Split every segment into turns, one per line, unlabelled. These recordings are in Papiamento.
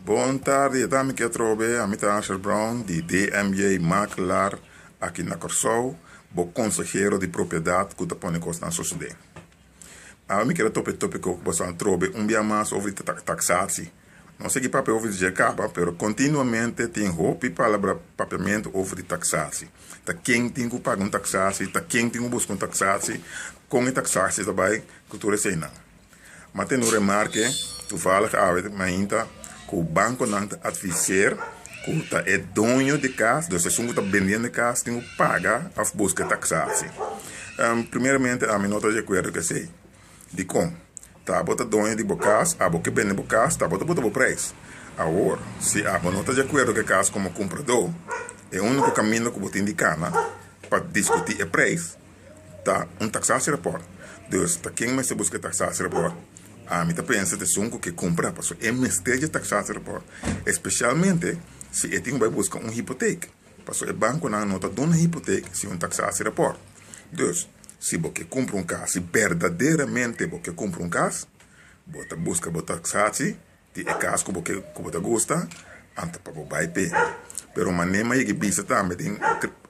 Bon tardi, e ta mi ke atrobe, ami ta Asher Brown di DMJ Makelaar aki na Kòrsou, bo konsehero di propiedat ku ta pone kosnan sosodé. Awe mi kier a topa e topiko ku boso atrobe un bia mas over di taksatie. No sigui papia over di dje kaba, pero kontinuamente tin hopi palabra papiamentu over di taksatie. Ta ken tin ku paga un taksatie, ta ken tin ku buska un taksatie, kon e taksatie ta bai, ku tur eseinan. Ma tene un remarke toevallig awe mainta ku bankonan ta adviseer ku ta e doño di kas, dus esun ku ta bendiendo e kas tin ku paga òf buska e taksatie. Primeramente ami no ta di akuerdo ku esei. Dikon? Ta abo ta doño di bo kas, abo ke bende bo kas, ta abo ta buta bo preis. Awor, si abo no ta di akuerdo ku e kas komo kumpradó, e úniko kaminda ku bo tin di kana pa diskutí e preis ta un taxatierapport. Dus ta ken mester buska e taxatierapport? Ami ta pensa ta esun ku ke kumpra pasobra e mester dje taxatierapport, espesialmente si e tin ku bai buska un hipotek, pasobra e bankonan no ta duna hipotek sin un taxatierapport. Dus, si bo ke kumpra un kas, si berdaderamente bo ke kumpra un kas, bo ta buska bo taxatie Di e kas ku bo ke ku bo ta gusta, anto pa bo bai p'e. Pero manera mi a yega bisa tambe den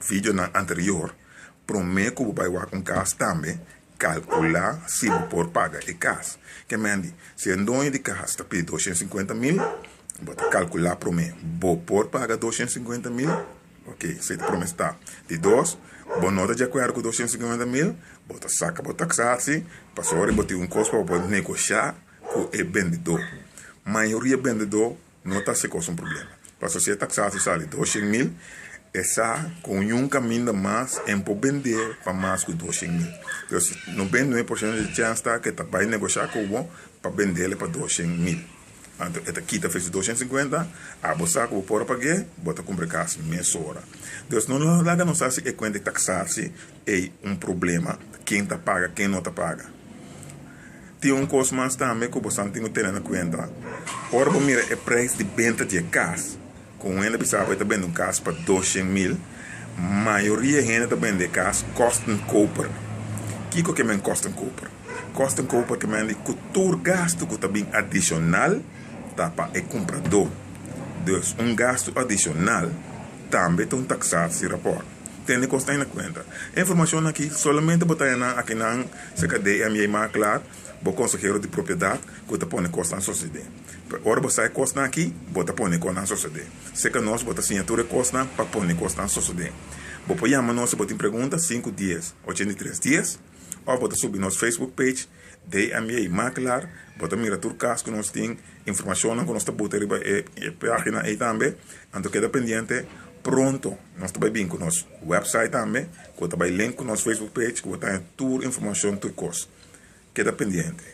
videonan anterior, promé ku bo bai wak un kas tambe, kalkulá si bo por paga e kas. Ke men di, si e doño di kas ta pidi 250 mil, bo ta kalkulá promé, bo por paga 250 mil? Ok, esei ta promé stap. Di dos, bo no ta di akuerdo ku 250 mil, bo ta saka bo taksasi, pasobra bo tin un kos pa bo por negoshá. ku e bendedó. Mayoria bendedó no ta hasi kos un problema. Pasobra si e taksasi sali 200,000, e sa ku niun kaminda mas en por bendé pa mas ku 200,000. Entonces, 99% di chèns ta ku e ta bai negoshá ku bo pa bendel pa 200,000. Anto e ta kita for ese 250, abo sa ku bo por a pag'é, bo ta kumpra e kas mesora. Entonces, no laga nos hasi e kuenta di taksasi ei un problema, ken ta paga, ken no ta paga. Tin un kos mas tambe ku bosan tin ku tene na kuenta. Ora bo mira e preis di benta di e kas, ku un hende bisa bo e ta bende un kas pa 200,000, mayoria hende ta bende e kas kostenkoper. Kiko ke men kostenkoper? Kostenkoper ke men di ku tur gastu ku ta bin adishonal ta pa e kumpradó. Dus un gastu adishonal tambe ta un taksatierapport. Tene kos ta na kuenta. E informashon aki solamente bo ta haña nan akinan serka DMJ Makelaar, bo konsehero di propiedat ku ta pone kosnan sosodé. Pero ora bo sa e kosnan aki, bo ta pone kosnan sosodé. Serka nos bo ta siña tur e kosnan pa pone kosnan sosodé. Bo por yama nos si bo tin pregunta, sinku dies, 83 dies, òf bo ta subi nos Facebook page DMJ Makelaar, bo ta mira tur kas ku nos tin, informashonnan ku nos ta buta riba e página ei tambe. Anto keda pendiente. Pronto nos ta bai bin ku nos website tambe ku ta bai link ku nos Facebook page ku bo ta haña tur informashon tur kos. Keda pendiente.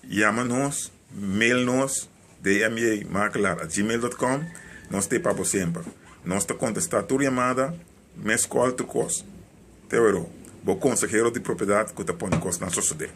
Yama nos, mail nos dmjmakelaar@gmail.com nos ta ei pa bo semper. Nos ta kontestá tur yamada, mes kòl tur kos. Te wero, bo konsehero di propiedat ku ta pone kosnan sosodé.